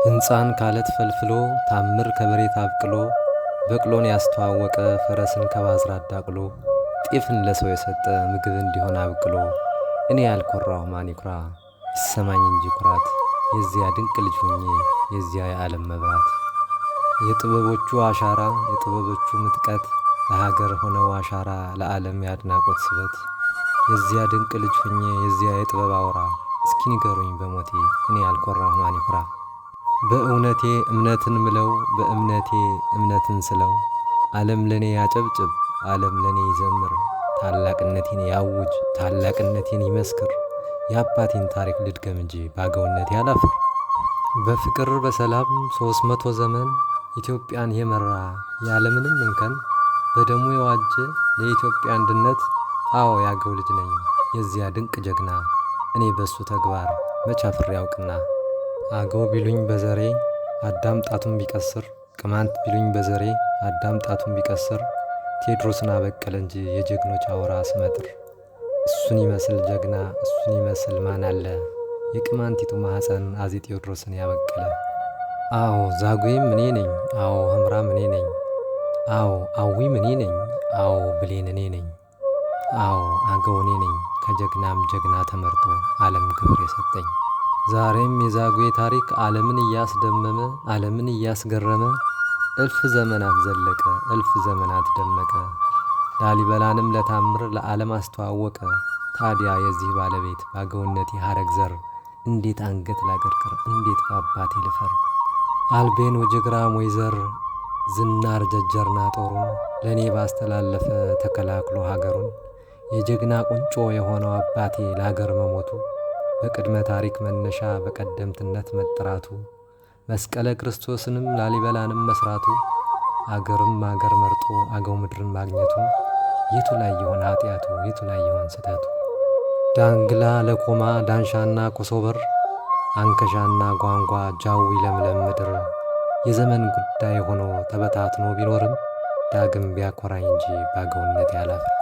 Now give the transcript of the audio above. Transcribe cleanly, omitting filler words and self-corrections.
ሕንፃን ካለት ፈልፍሎ፣ ታምር ከመሬት አብቅሎ፣ በቅሎን ያስተዋወቀ፣ ፈረስን ከባዝራ አዳቅሎ፣ ጤፍን ለሰው የሰጠ፣ ምግብ እንዲሆን አብቅሎ፣ እኔ ያልኮራሁ ማን ይኩራ? ይሰማኝ እንጂ ኩራት የዚያ ድንቅ ልጅ ሆኜ የዚያ የዓለም መብራት። የጥበቦቹ አሻራ፣ የጥበቦቹ ምጥቀት፣ ለሀገር ሆነው አሻራ፣ ለዓለም የአድናቆት ስበት። የዚያ ድንቅ ልጅ ሆኜ የዚያ የጥበብ አውራ፣ እስኪ ንገሩኝ በሞቴ እኔ ያልኮራሁ ማን ይኩራ? በእውነቴ እምነትን ምለው፣ በእምነቴ እምነትን ስለው፣ ዓለም ለኔ ያጨብጭብ፣ ዓለም ለኔ ይዘምር፣ ታላቅነቴን ያውጅ፣ ታላቅነቴን ይመስክር። የአባቴን ታሪክ ልድገም እንጂ ባገውነቴ አላፍር። በፍቅር በሰላም 300 ዘመን ኢትዮጵያን የመራ ያለምንም እንከን፣ በደሙ የዋጀ ለኢትዮጵያ አንድነት። አዎ ያገው ልጅ ነኝ የዚያ ድንቅ ጀግና፣ እኔ በሱ ተግባር መች አፍሬ ያውቅና። አገው ቢሉኝ በዘሬ አዳም ጣቱን ቢቀስር፣ ቅማንት ቢሉኝ በዘሬ አዳም ጣቱን ቢቀስር፣ ቴዎድሮስን አበቀለ እንጂ የጀግኖች አውራ ስመጥር። እሱን ይመስል ጀግና እሱን ይመስል ማን አለ? የቅማንቲቱ ማኅፀን አፄ ቴዎድሮስን ያበቀለ። አዎ ዛጉዌም እኔ ነኝ፣ አዎ ህምራም እኔ ነኝ፣ አዎ አዊም እኔ ነኝ፣ አዎ ብሌን እኔ ነኝ፣ አዎ አገው እኔ ነኝ፣ ከጀግናም ጀግና ተመርጦ ዓለም ክብር የሰጠኝ። ዛሬም የዛጉዌ ታሪክ ዓለምን እያስደመመ፣ ዓለምን እያስገረመ፣ እልፍ ዘመናት ዘለቀ፣ እልፍ ዘመናት ደመቀ። ላሊበላንም ለታምር ለዓለም አስተዋወቀ። ታዲያ የዚህ ባለቤት ባገውነቴ ሀረግ ዘር እንዴት አንገት ላቀርቅር? እንዴት በአባቴ ልፈር? አልቤን ወጀግራም ወይዘር ዝናር ጀጀርና ጦሩን ለእኔ ባስተላለፈ ተከላክሎ ሀገሩን፣ የጀግና ቁንጮ የሆነው አባቴ ለሀገር መሞቱ፣ በቅድመ ታሪክ መነሻ በቀደምትነት መጠራቱ፣ መስቀለ ክርስቶስንም ላሊበላንም መስራቱ፣ አገርም አገር መርጦ አገው ምድርን ማግኘቱ፣ የቱ ላይ ይሆን ኃጢአቱ? የቱ ላይ ይሆን ስህተቱ? ዳንግላ ለኮማ ዳንሻና ኮሶበር፣ አንከሻና ጓንጓ ጃዊ ለምለም ምድር፣ የዘመን ጉዳይ ሆኖ ተበታትኖ ቢኖርም ዳግም ቢያኮራኝ እንጂ ባገውነት ያላፍር።